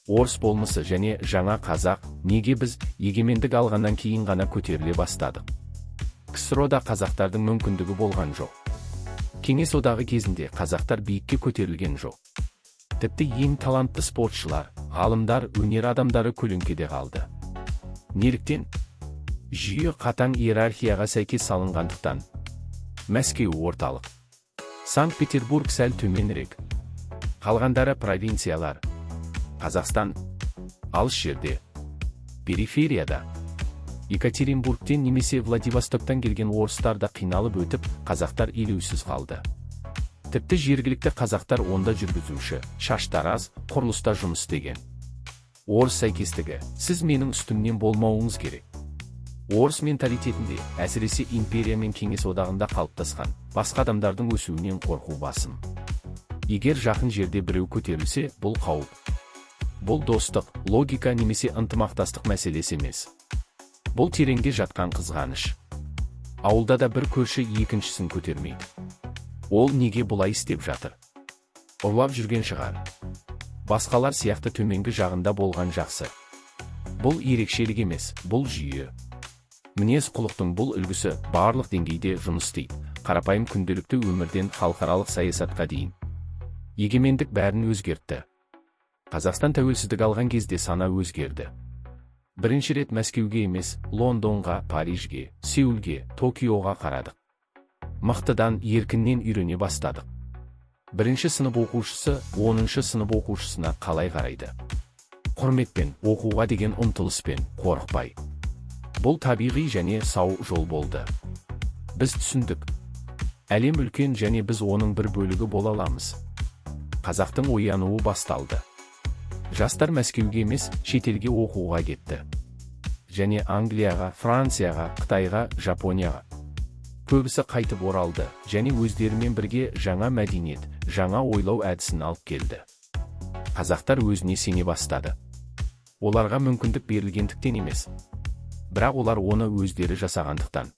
Орыс болмысы және жаңа қазақ. Неге біз егемендік алғаннан кейін ғана көтеріле бастадық? КСРО-да қазақтардың мүмкіндігі болған жоқ. Кеңес Одағы кезінде қазақтар биікке көтерілген жоқ. Тіпті ең талантты спортшылар, ғалымдар, өнер адамдары көлеңкеде қалды. Неліктен? Жүйе қатаң иерархияға сәйкес салынғандықтан. Мәскеу орталық, Санкт Петербург сәл төменірек, қалғандары провинциялар. Қазақстан алыс жерде, периферияда. Екатеринбургтен немесе Владивостоктан келген орыстар да қиналып өтіп, қазақтар елеусіз қалды. Тіпті жергілікті қазақтар онда жүргізуші, шаштараз, құрылыста жұмыс істеген. Орыс сәйкестігі: сіз менің үстімнен болмауыңыз керек. Орыс менталитетінде, әсіресе империя мен Кеңес Одағында қалыптасқан, басқа адамдардың өсуінен қорқу басым. Егер жақын жерде біреу көтерілсе, бұл қауіп. Бұл достық, логика немесе ынтымақтастық мәселесі емес. Бұл тереңде жатқан қызғаныш. Ауылда да бір көрші екіншісін көтермейді. Ол неге бұлай істеп жатыр? Ұрлап жүрген шығар. Басқалар сияқты төменгі жағында болған жақсы. Бұл ерекшелік емес, бұл жүйе. Мінез құлықтың бұл үлгісі барлық деңгейде жұмыс істейді, қарапайым күнделікті өмірден халықаралық саясатқа дейін. Егемендік бәрін өзгертті. Қазақстан тәуелсіздік алған кезде сана өзгерді. Бірінші рет Мәскеуге емес, Лондонға, Парижге, Сеулге, Токиоға қарадық. Мықтыдан, еркіннен үйрене бастадық. Бірінші сынып оқушысы 10-шы сынып оқушысына қалай қарайды? Құрметпен, оқуға деген ұмтылыспен, қорықпай. Бұл табиғи және сау жол болды. Біз түсіндік: әлем үлкен және біз оның бір бөлігі бола аламыз. Қазақтың оянуы басталды. Жастар Мәскеуге емес, шетелге оқуға кетті. Және Англияға, Францияға, Қытайға, Жапонияға. Көбісі қайтып оралды және өздерімен бірге жаңа мәдениет, жаңа ойлау әдісін алып келді. Қазақтар өзіне сене бастады. Оларға мүмкіндік берілгендіктен емес, бірақ олар оны өздері жасағандықтан.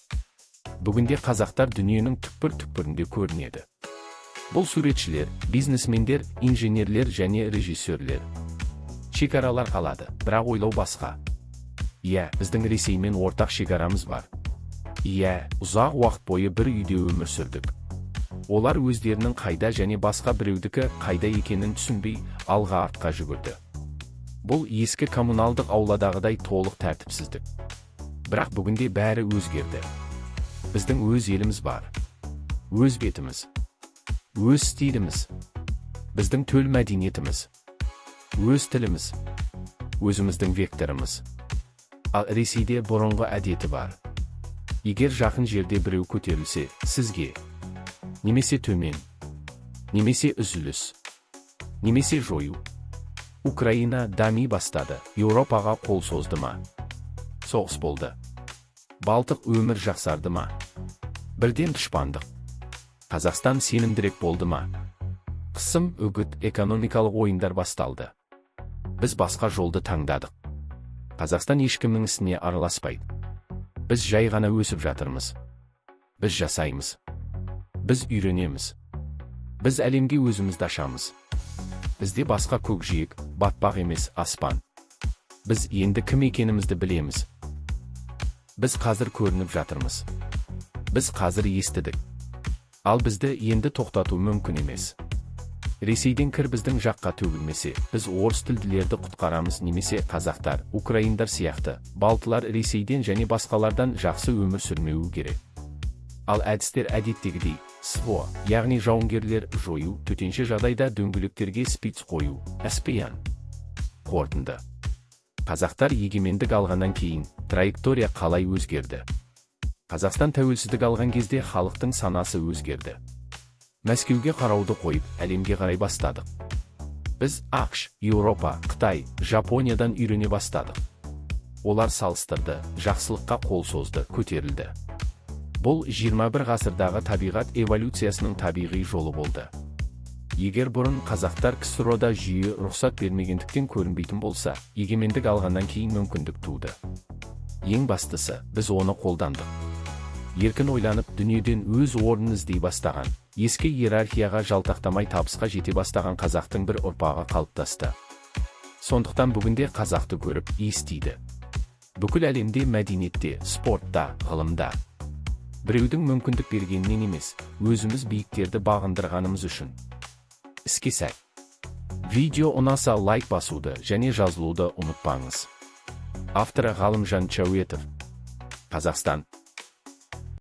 Бүгінде қазақтар дүниенің түкпір-түкпірінде көрінеді. Бұл суретшілер, бизнесмендер, инженерлер және режиссерлер. Шекаралар қалады, бірақ ойлау басқа. Иә, біздің Ресеймен ортақ шекарамыз бар. Иә, ұзақ уақыт бойы бір үйде өмір сүрдік. Олар өздерінің қайда және басқа біреудікі қайда екенін түсінбей, алға, артқа жүгірді. Бұл ескі коммуналдық ауладағыдай толық тәртіпсіздік. Бірақ бүгінде бәрі өзгерді. Біздің өз еліміз бар, өз бетіміз, өз стиліміз, біздің төл мәдениетіміз, өз тіліміз, өзіміздің векторымыз. Ал Ресейде бұрынғы әдеті бар: егер жақын жерде біреу көтерілсе, сізге немесе төмен, немесе үзіліс, немесе жою. Украина дами бастады, Еуропаға қол созды ма? Соғыс болды. Балтық өмір жақсарды ма? Бірден дұшпандық. Қазақстан сенімдірек болды ма? Қысым, үгіт, экономикалық ойындар басталды. Біз басқа жолды таңдадық. Қазақстан ешкімнің ісіне араласпайды. Біз жай ғана өсіп жатырмыз. Біз жасаймыз, біз үйренеміз, біз әлемге өзімізді ашамыз. Бізде басқа көкжиек, батпақ емес, аспан. Біз енді кім екенімізді білеміз. Біз қазір көрініп жатырмыз. Біз қазір естідік. Ал бізді енді тоқтату мүмкін емес. Ресейден кір біздің жаққа төгілмесе, біз орыс тілділерді құтқарамыз немесе қазақтар, украиндар сияқты, балтылар Ресейден және басқалардан жақсы өмір сүрмеуі керек. Ал әдістер әдеттегідей: СВО, яғни жауынгерлер жою, төтенше жағдайда дөңгелектерге спиц қою, СПЯН. Қорытынды. Қазақтар егемендік алғаннан кейін траектория қалай өзгерді? Қазақстан тәуелсіздік алған кезде халықтың санасы өзгерді. Мәскеуге қарауды қойып, әлемге қарай бастадық. Біз АҚШ, Еуропа, Қытай, Жапониядан үйрене бастадық. Олар салыстырды, жақсылыққа қол созды, көтерілді. Бұл 21 ғасырдағы табиғат эволюциясының табиғи жолы болды. Егер бұрын қазақтар КСРО-да жүйе рұқсат бермегендіктен көрінбейтін болса, егемендік алғаннан кейін мүмкіндік туды. Ең бастысы, біз оны қолдандық. Еркін ойланып, дүниеден өз орнын іздей бастаған, ескі иерархияға жалтақтамай табысқа жете бастаған қазақтың бір ұрпағы қалыптасты. Сондықтан бүгінде қазақты көріп, естиді. Бүкіл әлемде мәдениетте, спортта, ғылымда. Біреудің мүмкіндік бергенінен емес, өзіміз биіктерді бағындырғанымыз үшін. Іске сәт. Видео ұнаса, лайк басуды және жазылуды ұмытпаңыз. Авторы Ғалымжан Чауетов. Қазақстан.